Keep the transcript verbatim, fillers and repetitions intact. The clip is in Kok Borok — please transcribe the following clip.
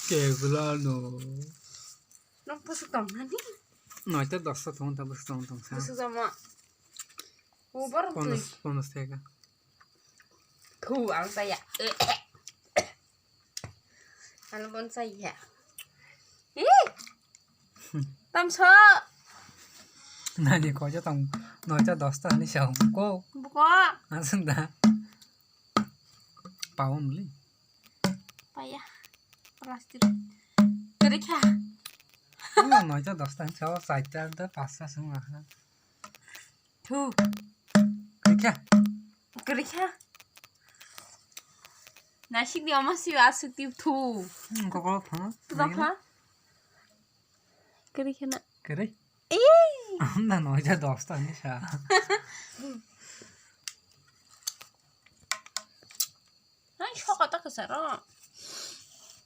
Kebla no. Nang pusuk tong nani? Noita dosta tong ta pusuk tong tong sa. Pusuk tong ma. Ubar tui. Pondos, pondos taka. Khu ang saya. Ang bon saya. Ih. Tamso. Nani koja tong noita dosta ni sa ko. Buko. Asunda. Paon li. Paya. Plastic. Kwrwi kha. Ano noita dosta ni sa, saita da pasta sung aha. Thu. Kwrwi kha. Kwrwi kha. Nasik di ama si asuk ti thu. Hmm, kokolo phano. Tu da pha. Kwrwi kha na. Kwrwi. Ei. Amda noita dosta ni sa. Hai, sokota kwcharo.